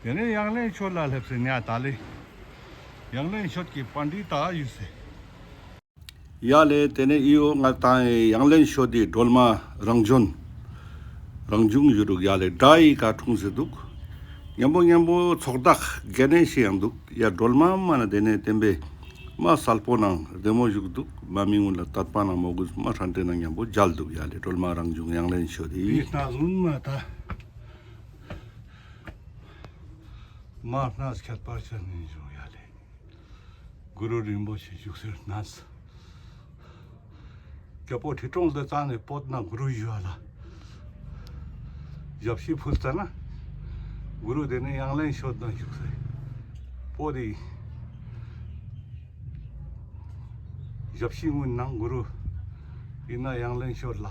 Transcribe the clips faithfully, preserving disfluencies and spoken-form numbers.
ཏེ་ནེ་ཡང་ལེན་ཤོད་ལ་ལེབས་སེ་ཉ་ད་ལེ། ཡང་ལེན་ཤོད་ཀྱི་པཎྜི་ཏ་ཡོད་སེ། ཡ་ལེ། ཏེ་ནེ་འི་བོ་ང་ཏང་ཡང་ལེན་ཤོད་དི་སྒྲོལ་མ་རང་བྱོན། རང་བྱུང་ཞུ་རུག་ཡ་ལེ། དགྲ་ཡི་ཀ་འཁྲུངས་སེ་དུག། ཉམ་པོ་ཉམ་པོ་ཚོགས་བདག་གེ་ནེ་ཤི་ཡང་དུག། ཡ་སྒྲོལ་མ་མ་ན་ཏེ་ནེ་བསྟན་པའི་མ་སལ་པོ་ནང་རྡེ་མོ་ཞུགས་དུག། མ་མི་ངུན་ལ་དད་པ་ནང་མོས་གུས་མ་ཧྲན་ཏེ་ནང་ཉམ་པོ་མཇལ་དུག་ཡ་ལེ། སྒྲོལ་མ་རང་བྱུང་ཡང་ལེན་ཤོད་དི། འི་སྣ་ཟུན་མ་ད། མ་སྣ་ཁྱད་པར་ཅན་ནི་བྱུང་ཡ་ལེ། གུ་རུ་རིན་པོ་ཆེ་བཞུགས་སེ་སྣ། རྒྱལ་པོ་ཁྲི་སྲོང་ལྡེ་བཙན་ནི་བོད་ན་གུ་རུ་ཡོད་ལ། ཞབས་ཕྱི་ཕུལ་ཙ་ན། གུ་རུ་ཏེ་ནེ་ཡང་ལེན་ཤོད་ན་བཞུགས་སེ། བོད་དི་ཞབས་ཕྱི་ངུན་ནང་གུ་རུ་ཨིན་ན་ཡང་ལེན་ཤོད་ལ།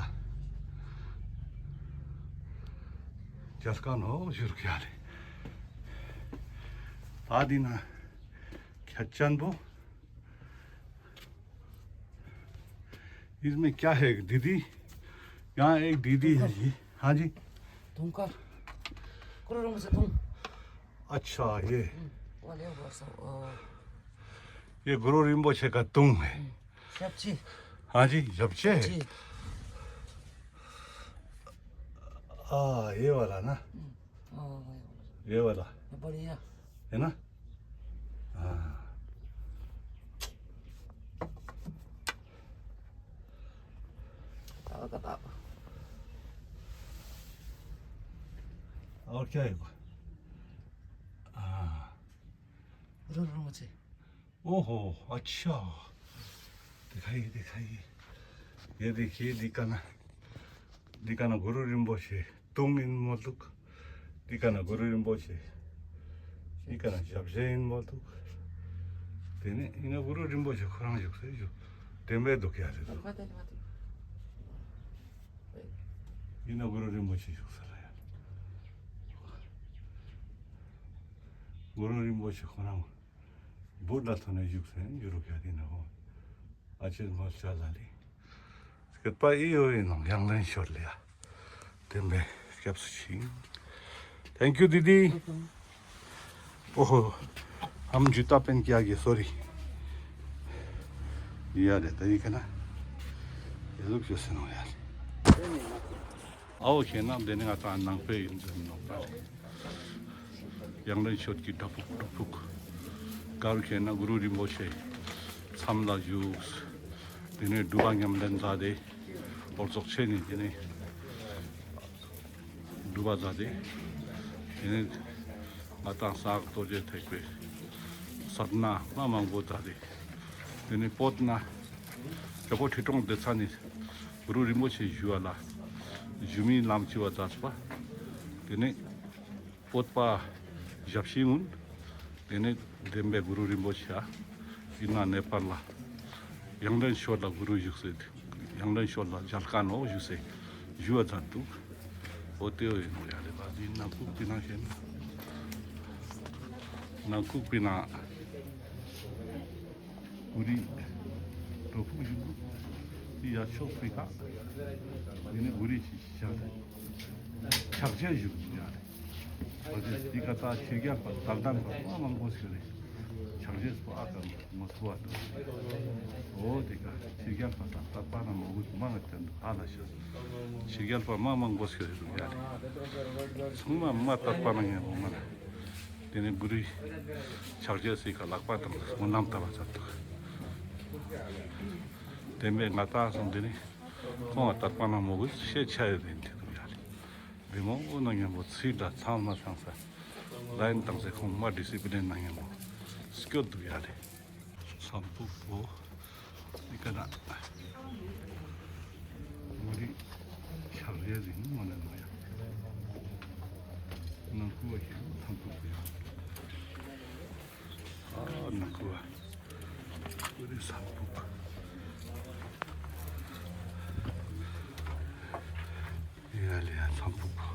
མཇལ་ཁན་ནོག་ཞུ་རུག་ཡ་ལེ། ད་འི་ན་ཁྱད་ཅན་པོ། इसमें क्या है? दीदी, यहाँ एक दीदी है जी। हाँ जी। तुंग का? कुरु रंग से तुंग। अच्छा, ये। हम्म, वाले ऊपर से, ओ। ये गुरु रिम्पोछे का तुंग है। हम्म, ཞབས་ཕྱི། हाँ जी, ཞབས་ཕྱི। ཞབས་ཕྱི། हाँ, ये वाला ना। हम्म। ཨོ། ཡེ་བ་ལ། ཡེ་བ་ལ་ཡ། ཡེ་ན། ཨ། ཏ་བ་ཀ་ཏ་བ། ཨོ་ཁེ། ཨ། རུ་རུ་མོ་ཆེ། ओहो, अच्छा। दिखाइए, दिखाइए। ये देखिए, འདི་ཀ་ན། འདི་ཀ་ན་གུ་རུ་རིན་པོ་ཆེ་དུང་ཨིན་མོལ་དུག། འདི་ཀ་ན་གུ་རུ་རིན་པོ་ཆེ། འདི་ཀ་ན་ཞབས་རྗེས་ཨིན་མོལ་དུག། ཏེ་ནེ་ཨིན་ན་གུ་རུ་རིན་པོ་ཆེ་ཁོ་རང་བཞུགས་སེ་བཞུགས། དེ་མེད་དུག་ཡ་རེ་དུག། ཨིན་ན་གུ་རུ་རིན་པོ་ཆེ་བཞུགས་སེ་ལ་ཡ། གུ་རུ་རིན་པོ་ཆེ་ཁོ་རང་བུ་ལ་ཐོན་ནེ་བཞུགས་སེ་ཡུ་རོབ་ཡ་དེ་ན་ཧོ། ཨ་ཅེ་མོལ་ཆ་ལ་ལི། སྐད་པ་ཨི་ཡོ་ཨིན་ནོག་ཡང་ལེན་ཤོད་ལ་ཡ། དེ་མེ་སྐྱབས་སུ་མཆི། Thank you, दीदी. ओहो, हम जूता पहन के आ गए, सॉरी। ཡ་རེ་ད་ཡི་ཀ་ན། ཡ་ཟུག་ཅོ་སེ་ནོག་ཡ་རེ། ཨའོ་ཁེ་ན་དེ་ནེ་ང་ཏང་ནང་པའི་ཡུལ་དུ་ནོག་པ། ཡང་ལེན་ཤོད་ཀྱི་བྲག་ཕུག་བྲག་ཕུག། ག་རུ་ཁེ་ན་གུ་རུ་རིན་པོ་ཆེ་མཚམས་ལ་བཞུགས། དེ་ནེ་སྒྲུབ་པ་ཉམས་ལེན་མཛད་དེ། འོ་ཙོགས་ཆེ་ནི་དེ་ནེ་སྒྲུབ་པ་མཛད་དེ། དེ་ནེ་ང་ཏང་ས་ག་རྡོ་རྗེ་ཐེག་པའི་ས་ན་མ་མང་པོ་མཛད་དེ། དེ་ནེ་བོད་ན་རྒྱལ་པོ་ཁྲི་སྲོང་ལྡེ་བཙན་ནི་གུ་རུ་རིན་པོ་ཆེ་ཞུ་བ་ལ་ཞུ་མི་ལམ་ཅི་བ་མཛད་པ། དེ་ནེ་བོད་པ་ཞབས་ཕྱི་ངུན། དེ་ནེ་དེ་མེ་གུ་རུ་རིན་པོ་ཆེ་ཨིན་ན་ནེ་པཱལ་ལ་ཡང་ལེན་ཤོད་ལ་གུ་རུ་བཞུགས་སེ་ཡང་ལེན་ཤོད་ལ་མཇལ་ཁན་ནོག་བཞུགས་སེ་ཞུ་བ་མཛད་དུག། འོ་དེ་བོ་ཨིན་ནོག་ཡ་རེ་ད་འདི་ནང་ཁུག་པི་ནང་ཤེས་ན་ནང་ཁུག་པི་ནང་གུ་རུ་བྲག་ཕུག་བཞུགས་དུག། འདི་ཡ་ཕྱོགས་པི་ཀ་འདི་ནེ་གུ་རུ་ཕྱག་རྗེས་བཞུགས་དུག་ཡ་རེ། འོ་དེ་འདི་ཀ་ད་ཕྱི་རྒྱལ་པ་དད་ལྡན་པ་མ་མང་པོ་ཞིག་རེ་ཕྱག་རྗེས་པོ་ཨ་ཀ་མོ་སྐུ་བ་དུག། འོ་དེ་ཀ་ཕྱི་རྒྱལ་པ་དང་དད་པ་ན་མོ་གུ་མ་ང་ཏན་དུག་ཨ་ལ་ཤ། ཕྱི་རྒྱལ་པ་མ་མང་པོ་ཞིག་རེ་དུག་ཡ་རེ། ཚང་མ་མ་དད་པ་ན་ངན་པོ་མ་ན། དེ་ནེ་གུ་རུའི་ཕྱག་རྗེས་སི་ཀ་ལག་པ་དང་སྨོན་ལམ་བཏབ་པ་ཚར་དུག། དེ་མེ་ང་ཏང་སོང་དེ་ནེ་ཁོང་ང་དད་པ་ན་མོ་གུ་ཤེས་ཆ་ཡོད་དེ་དུག་ཡ་རེ། བདེ་མོ་ན་ཉམ་པོ་ཚིག་ལ་ཚང་མ་ཚང་ས་ལ་ཡིན་དང་ཟེར་ཁོང་མ་ཌི་སི་པི་ལིན་ན་ཉམ་པོ་སྐྱོད་དུག་ཡ་རེ། མཚམས་ཕུག་པོ་འི་ཀ་ན་མོ་རི་ཆག་རེ་ཟིན་མོ་ན་ནོ་ཡ། ནང་ཁུ་བ་ཞིག་མཚམས་ཕུག་པོ་ཡ། ཨ་ནང་ཁུ་བ་གུ་རུའི་མཚམས་ཕུག། ཡ་ལེ་ཡ་མཚམས་ཕུག་པོ།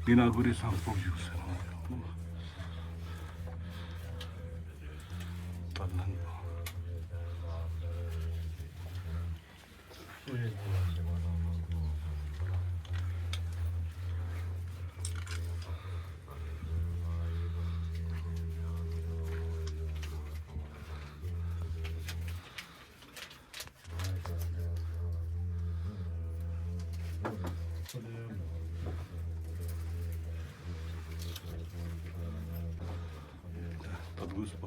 འི་ན་གུ་རུའི་མཚམས་ཕུག་བཞུགས་སེ་ནོག་ཡ། ད་ལན་པོ། དད་གུས་པ་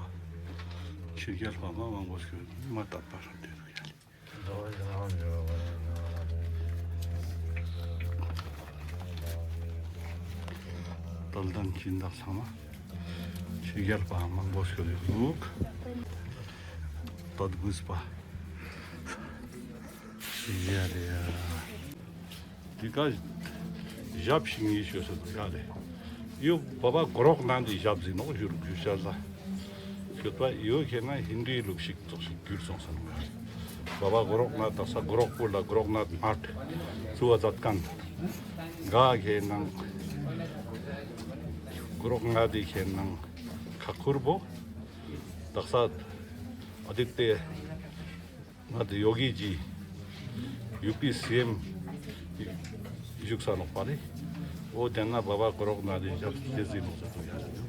ཆོས་རྒྱལ་འཕགས་མ་མང་པོ་ཞིག་མ་དད་པ་རང་དེ་རུ་ཡ་ལེ། དད་ལྡན་སྦྱིན་བདག་ཚང་མ་ཆོས་རྒྱལ་འཕགས་མ་མང་པོ་ཞིག་ལུག་དད་གུས་པ་ཡ་ལེ་ཡ། དེ་ཀ་ཞབས་ཤིག་ངེས་ཤོས་སུ་དེ་ཀ་ལེ། ཡོ་བ་བ་གོ་རོག་ནཱཐ་དི་ཞབས་ཟིན་ནོག་ཞུ་རུག་ཞུ་ཤ་ལ། ཞུ་བ་ཡོ་ཁེ་ན་ཧིན་དུའི་ལུགས་ཤིག་ཙོགས་ཤིག་གྱུར་སོང་ས་ནོག་བ་བ་གོ་རོག་ནཱཐ་དག་ས་གོ་རོག་པུར་ལ་གོ་རོག་ནཱཐ་མཐ་བཙུགས་པ་མཛད་མཁན་ག་ཁེ་ན་གོ་རོག་ནཱཐ་དི་ཁེ་ན་ཁག་ཁུར་པོ་དག་ས་ཨ་དི་ཏེ་ང་དེ་ཡོ་གི་ཇི་ཡུ་པི་སི་ཨེམ་བཞུགས་ས་ནོག་པ་ལེ། འོ་དེ་ན་བ་བ་གོ་རོག་ནཱཐ་དི་ཞབས་ཏེ་ཟིན་ནོག་ཟེར་དུ་ཡ།